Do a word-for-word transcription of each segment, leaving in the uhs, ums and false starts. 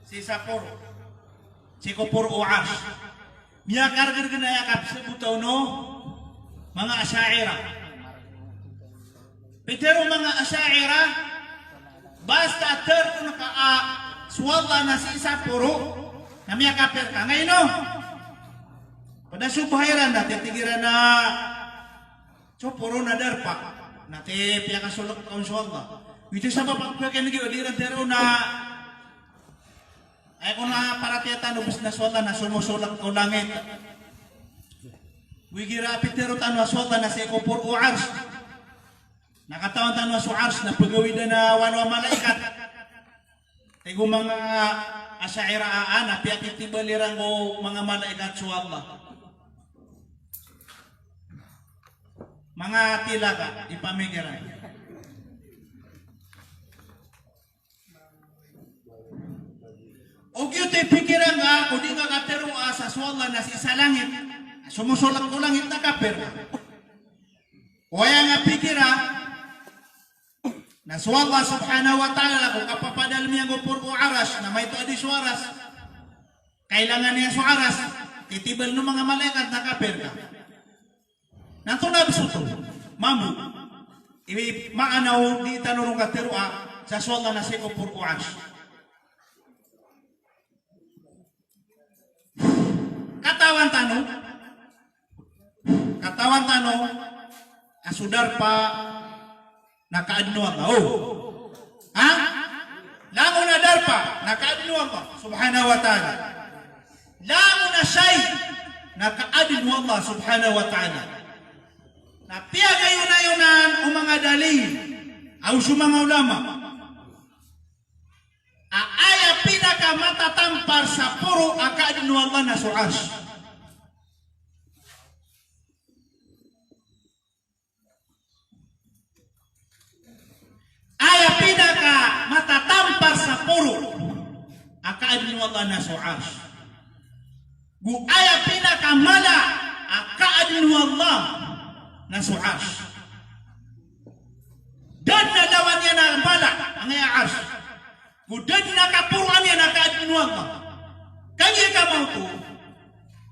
sii sa poro, sii ko poro o Arsh. Miyakargr gn aya kapsbota on o manga Asha'irah. Pitharo o manga Asha'irah, basta tharoon ka a so Allah na sii sa poro, na miyakapir ka. Angkaino? Pd a so bahay iran na titig iran a so poro na darpa. Na ti piyakasolek ka on so Allah. Ito sabap a pkhakinig iyo, di iran tharoon a aya kon a paratiyaya tano bes na so Allah na somosolek ko langit. Go igira a pitharo tano a so Allah na sii ko poro o Arsh, na katawan tano a so Arsh na pgawidan a walo a malaikat. Tig o manga Asha'irah a, a, na piyakitibal iran ko manga malaikat so Allah. Manga tilaka i pamikiran. O giyoto i pikiran ka, ko di nga katharo a sa so Allah na sii sa langit, somosolek ko langit, na kapir ka. O aya nga pikira na so Allah subhanahu wa ta'ala ko kapapadalm iyan ko poro o Arsh, na maito a di so Arsh. Kailangan iyan so Arsh, titibal o manga malaikat, na kapir ka. Na antonaa bes oto? Mambo i maana o di tano ron katharo a sa so Allah na sii ko poro o Arsh. Katawan tano, katawan tano a so darpa na kaadn o Allah. O. Ha? Langon a darpa na kaadn o Allah subhanahu wa ta'ala. Langon a shay na kaadn o Allah subhanahu wa ta'ala. Na piyagayonayonan o manga dalil ago so manga ulama a aya pinakamatampar sa poro a kaadn o Allah na so Arsh. Aya pinakamatampar sa poro a kaadn o Allah na so Arsh. Go aya pinakamala a kaadn o Allah na so Arsh. Da dn a lawan iyan a mala angkaya Arsh. Go da dn a kaporoan iyan a kaadn o Allah. Kagiya ka maoto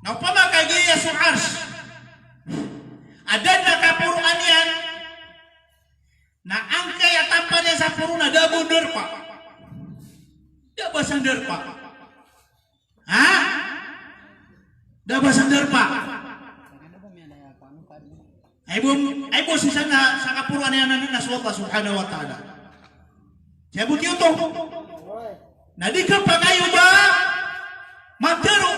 na opama kagiya so Arsh a da dn a kaporoan iyan, na angkaya tampar iyan sa poro na da bo darpa. Da ba sa darpa. Ha? Da ba sa darpa. Ay bo, ay bo sii sa na, sa kaporoan iyan na, na so Allah subhanahu wa ta'ala. Sii bo giyoto. Na di kapakay o ba matharo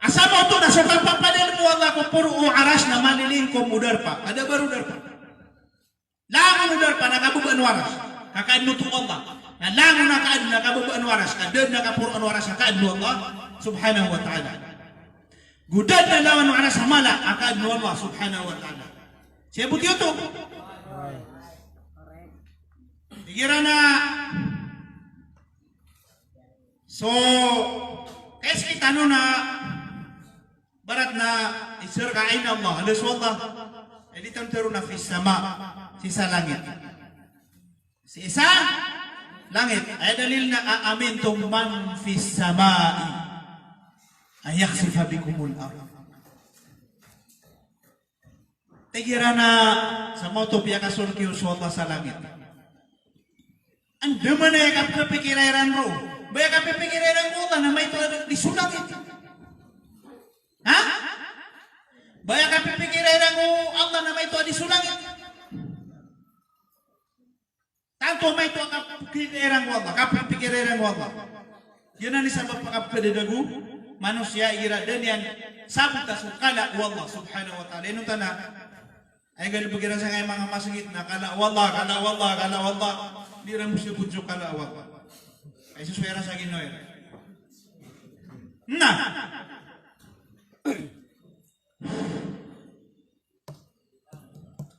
a sa maoto na so kapapadalm o Allah ko poro o Arsh na malilingkom o darpa. Ka da ba ron darpa. Langon o darpa na kababaan o Arsh, ka kaadn oto o Allah. Na langon a kaadn na kababaan o Arsh, ka da dn a kaporoan o Arsh a kaadn o Allah subhanahu wa ta'ala. Go da dn a lawan o Arsh a mala a kaadn o Allah subhanahu wa ta'ala. Sii bo giyoto. Igira na so, kay sii tano na ibarat na isar ka aina Allah, anda so Allah? Aya di tano tharoon na fis sama, sii sa langit. Sii sa langit. Aya dalil na, a amintum man fis samai an yakhsifa bikumul ard. Tig iran a sa maoto piyakasolek iyo so Allah sa langit. Andamanaya kapipikira iran roo. Ba aya kapipikira iran ko Allah na maito a di so langit. Ha? Ba aya kapipikira iran ko Allah na maito a di so langit. Tanto a maito a kapikira iran ko Allah, kapipikira iran ko Allah. Giyanan i sabap a kapkadadago manosiya igira da niyan sabota so kala o Allah subhanahu wa ta'ala. Inonta na, ay galbk iran sangkai a manga masgit na kala o Allah, kala o Allah, kala o Allah. Di iran bo sabot so kala o Allah. Ay sosowa iran sa ginawa iran. Na.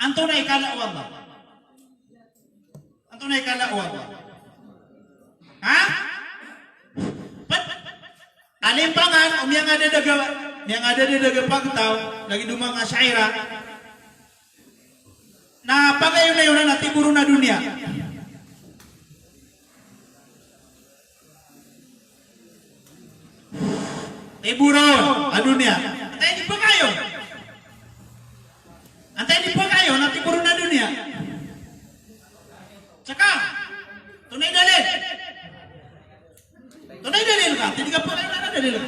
Antonaa i kala o Allah? Antonaa i kala o Allah? Ha? Pd, alimpangan o miyangadadaga, miyangadadaga pagtaw, lagid o manga Asha'irah, na pagayonayonan a timor on a doniya. Tiboron a doniya. Antaa i di pkayon? Antaa i di pkayon a tiboron a doniya? Ska, antonaa i dalil? Antonaa i dalil ka? Tig ka pkayon, antonaa i dalil ka?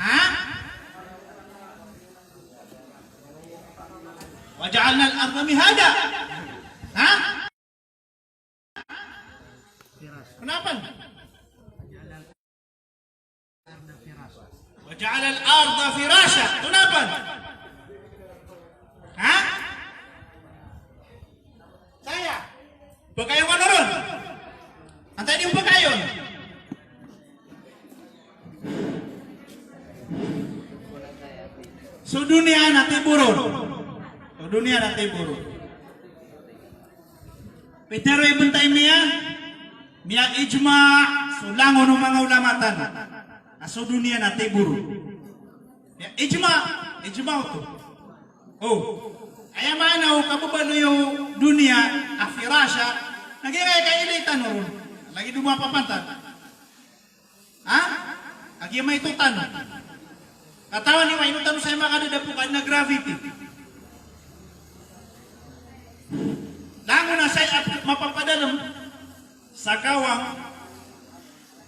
Ha? Wa ja'alnal arda mihada. Ha? Kenapa? Wa ja'alal arda firasha. Kenapa? Ha? Saya. Pkayon kano ron? Antaa i di pkayon? So doniya na tiboron. So doniya na tiboron. Pitharo o Ibn Taymiyyah, miya-ijma' so langon o manga ulama tano a so doniya na tiboron. Miya-ijma', ijma' oto. O. Aya maana o kababaloy o doniya a firasha, na giyangkaya kailay tano ron. Lagid o mapapantag. Ha? Kagiya maito tano. Katawan iyo, maito tano sa makadadapo ka na gravity. Langon a saya mapapadalem sa kawang,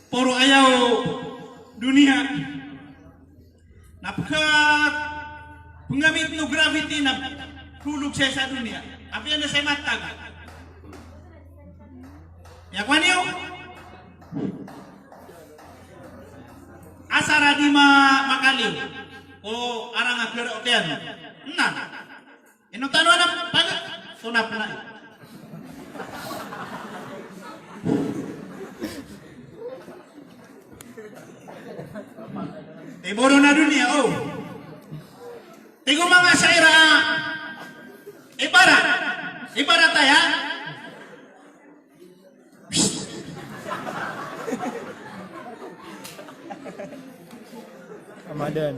poro aya o doniya. Na pka, pngamit o gravity na pkolog saya sa doniya. Apiya na saya matag. Aya kowan iyo? Asar a di ma-, makaliyo o arang a kera o kiyan. Na. Ino tano anan pag-, tonap na. Tiboron a doniya, o. Tig o manga Asha'irah, ibarat. Ibarat aya. Ramadan.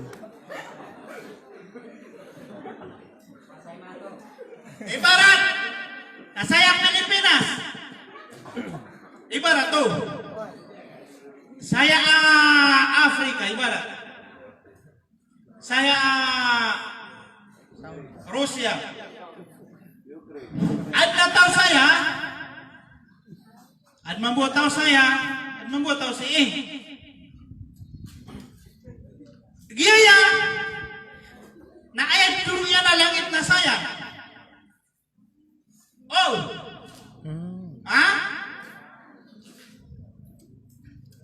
Ibarat na saya Pilipinas. Ibarat oto. Saya, ah, Afrika, ibarat. Saya, ah, Rusia. Adn a taw saya, adn mambo a taw saya, adn mambo a taw sii. Giyaya na aya doro iyan a langit na saya. O. Hmm. Ha?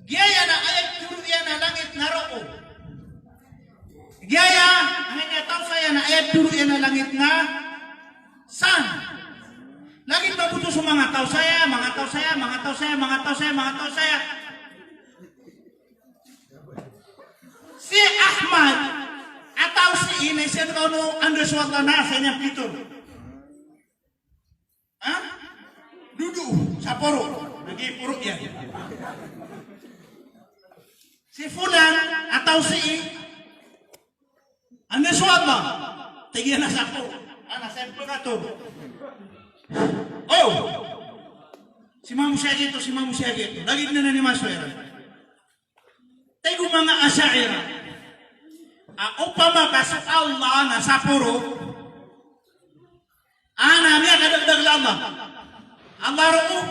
Giyaya na aya doro iyan a langit na roo. Giyaya, angkaya a taw saya na aya doro iyan a langit na san. Lagid mambo oto so manga taw saya, manga taw saya, manga taw saya, manga taw saya, manga taw saya. Si Ahmad a taw sii na isa dn ka ono anda so Allah na saya niyan pitharo. Ha? Dodo sa poro. Lagid poro iyan. Si Fulan a taw sii, anda so Allah? Tig iyan a sa poro. Ana saya pkatharo. O! Si Imam Shafi'i oto, si Imam Shafi'i oto. Lagid anan i masowa iran. Tig o manga Asha'irah a opama ka so Allah na sa poro, ana miyakadakdakl a Allah? Allah roo?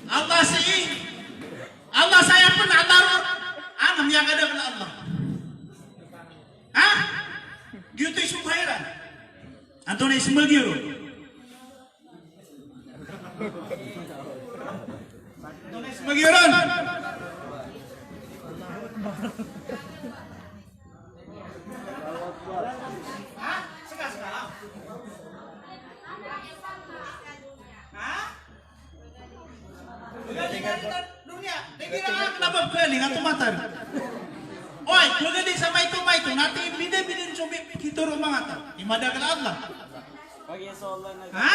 Allah sii? Allah saya pn, Allah roo? Ana miyakadakdakl a Allah? Ha? Giyoto i sobha iran. Antonaa i smbag iyo ron? Antonaa i smbag iyo ron? Ha? Ska, ska. Ha? Pagalingan sa doniya. Di kira ka kna ba pagalingan, tomatar. Oy, pagaling sa maito, maito. Na tig iyan, bida, bida so pitharo o manga taw. I madakl a Allah. Ha?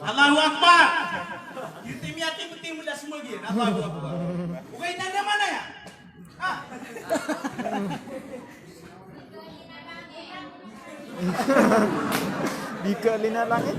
Allahu Akbar. Iti miyati, iti mula smbag iyan. Allahu Akbar. Ogaid na naman aya. Ha? Di ka linalangit?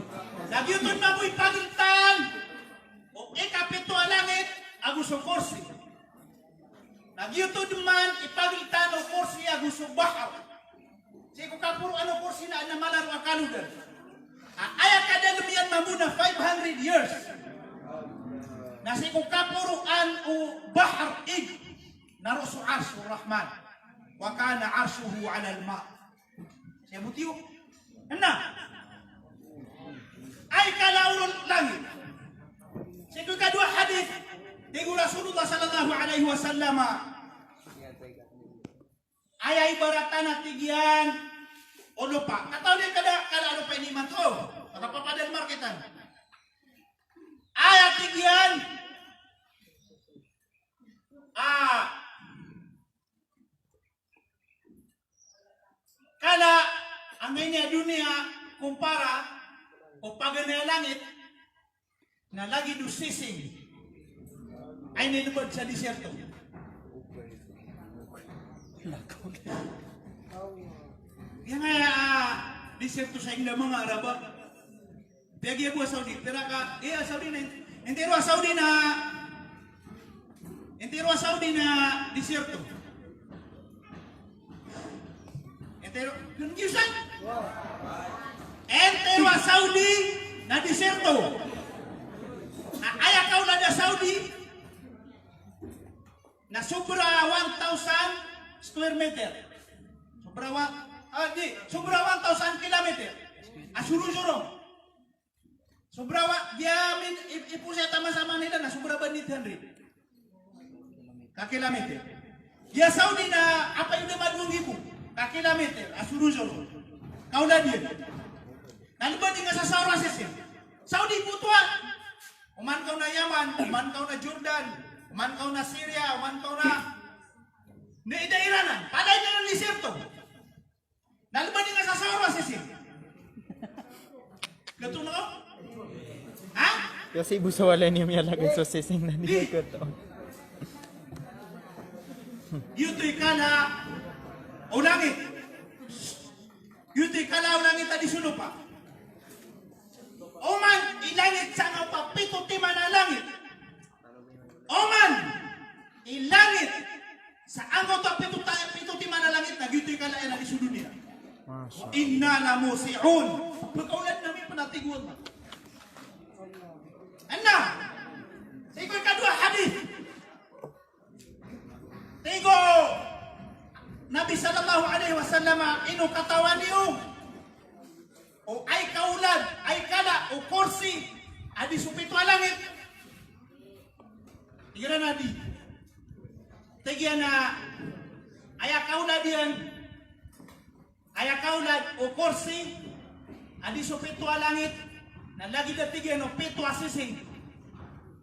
Giyoto mambo i pagltan o ikapito a langit ago so korsi. Na giyoto dn man i pagltan o korsi ago so bahar. Sii ko kaporoan o korsi na adn a mala ron a kalodan. A, aya kadalm iyan mambo na five hundred years. Na sii ko kaporoan o bahar ig na roo so Arsh o Rahman. Wa kana arshuhu alal ma. Sii bo tiyo. Na aya kala o langit. Sii ko ikadowa a hadith, tig o Rasulullah sallallahu alaihi wasallam, aya ibaratan a tig iyan o lopa. Katawan iyan kada, kada lopa ini imanto. Makapapadalm rktano. Aya tig iyan a kala angkaini a doniya kumpara ko paganay a langit na lagid o sising a inilbad sa disyerto. Giyangkaya a disyerto sa ingd a manga Arab a Piyagi a bo a Saudi, pira ka, iya, Saudi na, intiro a Saudi na, intiro a Saudi na disyerto. Intiro, Kiyusan? Intiro a Saudi na disyerto. Na aya kaolad a Saudi, na sobra one thousand square meter. Sobra wa-, ah, di, sobra one thousand kilometer a sorong-sorong. Sobra wa-, giya min, i-, ipoon saya taman sa Manila na sobra ba eight hundred ka kilometer. Giya Saudi na apiya oto man dowa nggibo ka kilometer a sorong-sorong. Kaolad iyan. Na lbad iyan sa saor a sising. Saudi bo oto a. Oman ka on a Yaman, oman ka on a Jordan, oman ka on a Syria, oman ka on a, na ida Iran a, palaya iran disyerto. Na lbad iyan sa saor a sising. Getoon o? Ha? Kasi bo sa walay niyo miyalagay so sising na di getoon. Giyoto i kala o langit. Giyoto i kala o langit a di so lopa. Oman i langit sangkoto a pito timan a langit. Oman i langit sangkoto a pito ta-, pito timan a langit na giyoto i kala iyan a di so doniya. Masha Allah. Inna lamusi'un. Pkaolad ami pn a tig o Allah. Anda? Sii ko ikadowa a hadith. Tig o Nabi sallallahu alaihi wasallam, ino katawan iyo o aya kaolad, aya kala o korsi a di so pito a langit? Tig iran a di. Tig iyan a aya kaolad iyan, aya kaolad o korsi a di so pito a langit, na lagid a tig iyan o pito a sising.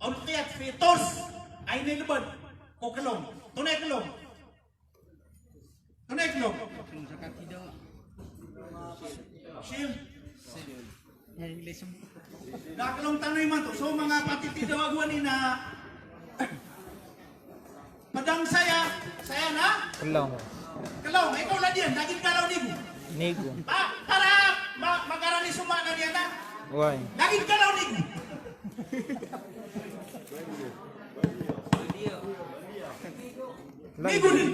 Ulqiyat fi turs, a inilbad ko klong. Antonaa i klong? Antonaa i klong? Sil. Na klong tano imanto. So manga patitidawa gowani na Padang saya, saya na? Klong. Klong, ikaw lagid iyan, lagid kala o nigo. Nigo. Pa, para ma-, makarani so maana niyan na. Oway. Lagid kala o nigo. Lagid. Nigo ni.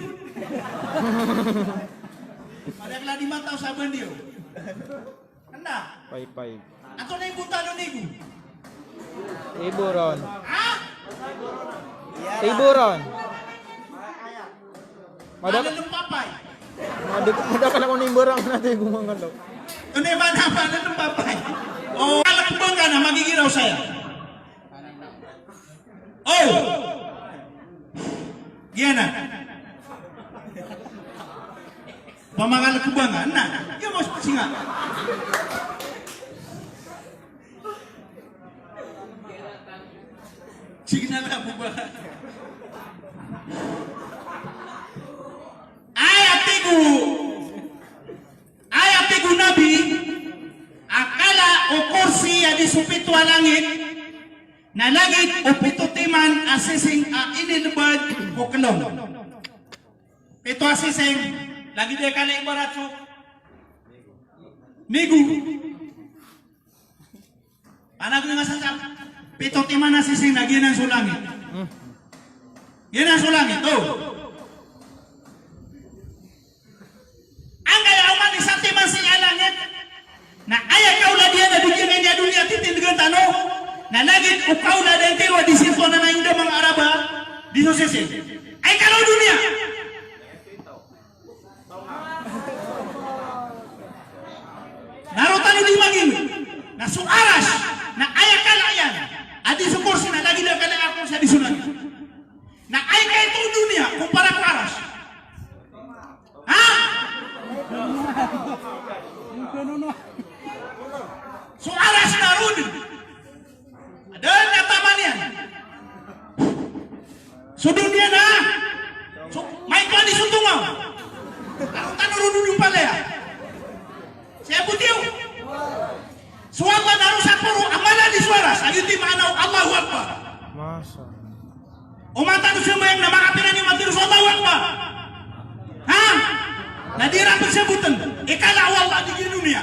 Pada kala di mata o saban diyo. Anda? Paypay. Antonaa i botan o nigo? Iboron. Ha? Iboron. Madak-, madak-, madakl ako na iboron na tig o mangalo. Antonaa i maana a malalampapay? O, alak ba ka na magigiraw saya? O! Giyanan. Pamakalk ba nga na. Giya mas pasinga. Signal na bo ba? Aya tig o, aya tig o Nabi, a kala o korsi a di so pito a langit, na lagid o pito timan a sising a inilbad ko klong. Pito a sising, lagid a kala ibarat so nigo. Ana gina sa sa pito timan a sising na giyanan so langit. Giyanan so langit, o. Angkaya oman i satiman sii a langit na aya kaolad iyan a di giyanan i doniya titindgan tano, na lagid o kaolad a intiro a di sii ko na inda manga Arab a di so sising. Aya kala o doniya. Na roo tano di mangingd. Na so Arash, na aya kala iyan a di so Kursi na lagid a kala a Kursi a di so langit. Na aya kaito o doniya, kumpara ko Arash. Ha? So Arash na roo dn. Adn a taman iyan. So doniya na. So, maito a di so tongaw. Roo tano roo dn palaya. Sii bo tiyo. So Allah na roo saporo a mala di so Arash. Aya oto i maana o Allahu Akbar. Masha Allah. Oman tano sambayang na makapira niyo matharo so Allahu Akbar? Ha? Na di iran pzabutan i kala o Allah di giya doniya.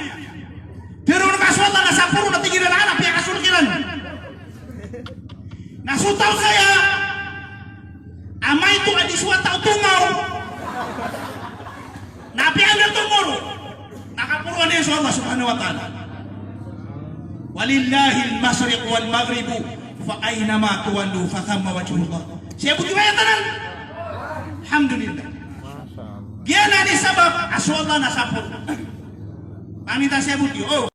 Tharoon ka so Allah na saporo na tig iran a apiya ka sorga iran. Na so taw saya a maito a di so wata o tongaw. Na apiya anda tongaw roo? Na kaporoan iyan so Allah subhanahu wa ta'ala. Walillahil mashriqu wal maghribu, fa aynama tuwallu fa thamma wajhullah. Sii bo tiyo aya tanan. Alhamdulillah. Giyanan i sabap a so Allah na saporo. Pamita sii bo tiyo. O.